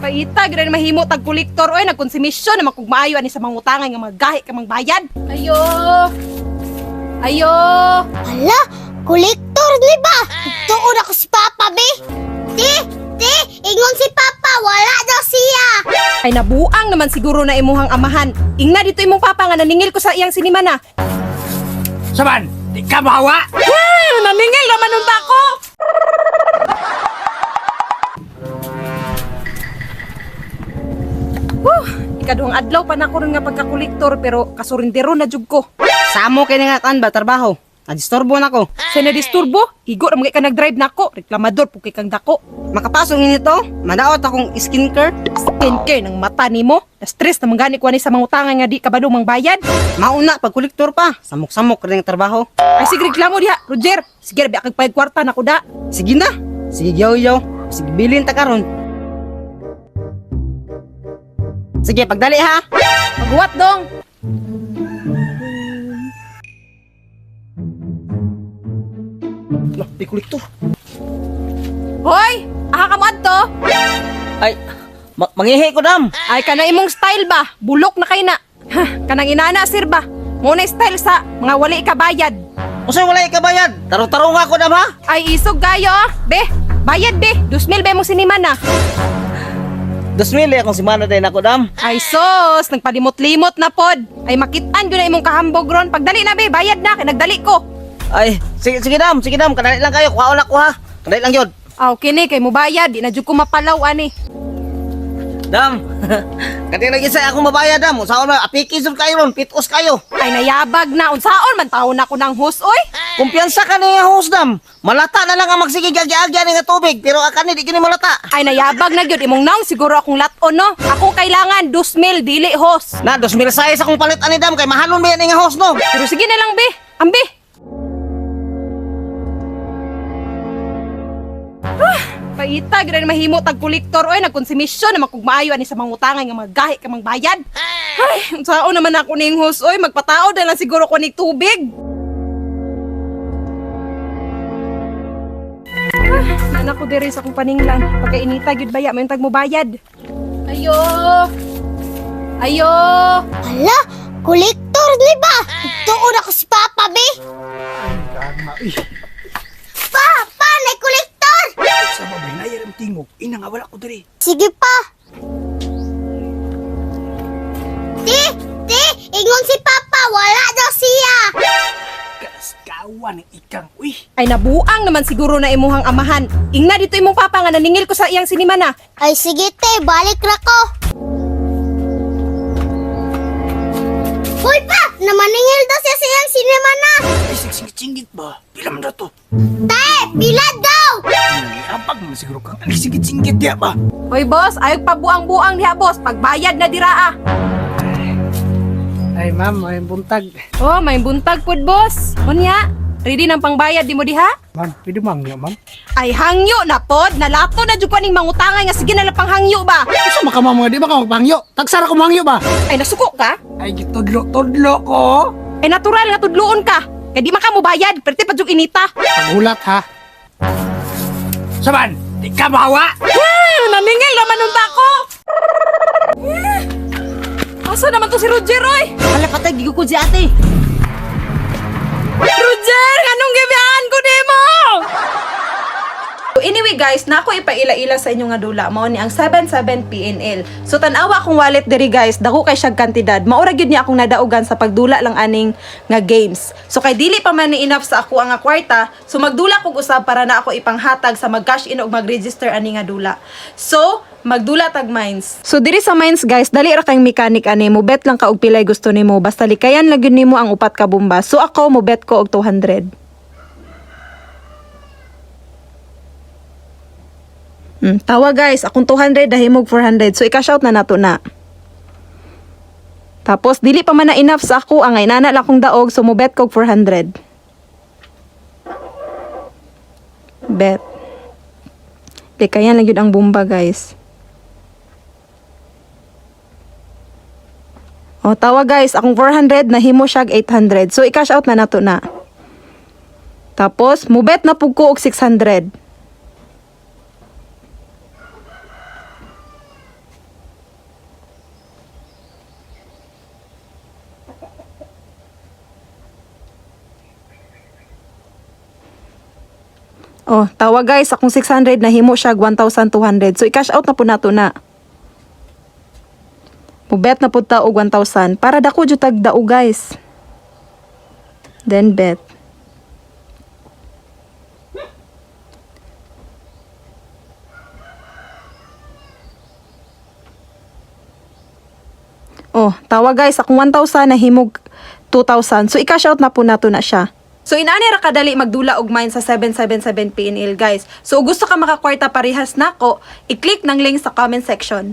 Paita gyud na mahimo tag kolektor oy, nagkonsumisyon na kog maayo ani sa mangutangay nga magahi ka mang bayad. Ayo. Ayo. Hala, kolektor ni ba? Tuon ako si Papa, be. Ti, ti, ingon si Papa, wala daw siya. Ay, nabuang naman siguro na imuhang amahan. Ingna dito imong papa nga naningil ko sa iyang sinimana. Saban, di ka mahawa. Ay, naningil naman unta ko. Whew, ikaduhang adlaw pa na ko ron nga pagkakolektor pero kasurindero na jud ko. Samo kay nga kan ba trabaho. Nadisturbo na ko. Sa nadisturbo, igo ra mga ka nag-drive nako, reklamador pud kay kang dako. Makapasok ni nito, madaot akong skincare. Skincare ng mata nimo. Na-stress na manggani ko ani sa mga utangan nga di kabalo mang bayad. Mauna pag kolektor pa. Samok-samok rin ang trabaho. Ay sige, reklamo diha, Roger. Sige, biya kag payag kwarta nako da. Sige na. Sige yaw-yaw. Sige bilin ta karon. Sige, pagdali ha. Maghuwat dong. Lah, di kolektor. Hoy, aha ka mo adto? Ay, mangihi ko dam. Ay kana imong style ba? Bulok na kay na. Ha, kanang inana sir ba? Mo na style sa mga wali ka bayad. Usay wala ikabayad. Taro-taro nga ko dam ha. Ay isog kayo ah. Be, bayad be. 2,000 be mo siniman na. 2,000 akong simana din ako dam. Ay sos, nagpalimot-limot na pod. Ay makitaan gyud na imong kahambog ron. Pagdali na be, bayad na kay nagdali ko. Ay, sige, sige dam, sige dam, kadali lang kayo, kuhaon ako ha. Kadali lang yun. Ah, okay ni kay mo bayad, di na jud ko mapalaw ani. Dam, kati lagi sa akong mabayad dam. Usaon na, apiki sud kayo ron, pitos kayo. Ay nayabag na unsaon man taon na ko ng host oy. Kumpiyansa ka ni host dam. Malata na lang ang magsige agi-agya ni nga tubig, pero akani di kini malata. Ay nayabag na gyud imong naong siguro akong laton no. Ako kailangan 2,000 dili host. Na 2006 akong palit ani dam kay mahalon ba yan nga host no. Pero sige na lang be. Ambi. Ah, paita gyud na mahimo tag kolektor oy, nagkonsumisyon na kog maayo ani sa mga utangay nga magahi ka mang bayad. Ay, unsaon naman ako ning host oy, magpatao na lang siguro ko ning tubig. Ah, anak ko diri sa akong paninglan. Pagkainita gyud baya may tag mo bayad. Ayo. Ayo. Hala, kolektor ni ba? Tuon ako si Papa, be. Pa, pa, nay kolektor. Sa babay na yaram tingog. Ina nga wala ko diri. Sige pa. Ti, ti, ingon si Papa, wala daw siya. Kaskawan ng ikang. Uy, Ay nabuang naman siguro na imuhang amahan. Ingna dito imong papa nga naningil ko sa iyang sinimana. Ay sige te, balik ra ko. Hoy pa, namaningil daw siya sa iyang sinema na. Ay sing-singgit ba? Pila man na to? Te, pila daw. Abag man siguro kang ay singgit-singgit diya ba? Hoy boss, ayog pabuang-buang diha boss, pagbayad na dira ah. Ay ma'am, may buntag. Oh, may buntag pud boss. Unya, ready nang pangbayad di mo diha? Ma'am, pwede mangyo ma'am. Ay hangyo na pod, nalato na jud ko ning mangutangay nga sige na lang panghangyo ba. Usa man ka ma'am nga di ba ka magpangyo? Tagsara ko mangyo ba? Ay nasuko ka? Ay gitudlo-tudlo ko. Ay natural nga tudloon ka. Kay di man ka mobayad, perti pa jud inita. Paghulat ha. Saban, di ka mahawa. Ay, naningil naman unta ko. Asa naman to si Roger oy? Hala patay gigukod si ate. Roger, anong gibiyaan ko nimo? Anyway guys, nako ipaila-ila sa inyo nga dula mao ni ang 77 PNL. So tan-awa akong wallet diri guys, dako kay siyag kantidad. Maura gyud niya akong nadaugan sa pagdula lang aning nga games. So kay dili pa man ni enough sa ako ang nga kwarta, so magdula kog usab para na ako ipanghatag sa mag-cash in og mag-register ani nga dula. So magdula tag mines. So diri sa mines guys, dali ra kay mechanic ani mo bet lang ka og pilay gusto nimo basta likayan lang gyud nimo ang upat ka bomba. So ako mo bet ko og 200. Tawa guys, akong 200 dahimog 400. So i-cash out na nato na. Tapos dili pa man na enough sa ako ang inana lang kong daog so mo bet kog 400. Bet. Di kaya lang yun ang bomba guys. O tawa guys, akong 400 nahimo siyag 800. So i-cash out na nato na. Tapos mubet na pug ko og 600. Oh, tawa guys, akong 600 nahimo siya 1,200. So i-cash out na po nato na. Mubet na pud ta og 1,000 para dako jud tag dao guys. Then bet. Oh, tawa guys, akong 1,000 nahimog 2,000. So i-cash out na po nato na siya. So inani ra kadali magdula og mine sa 777 PNL guys. So ug gusto ka makakwarta parehas nako, i-click ng link sa comment section.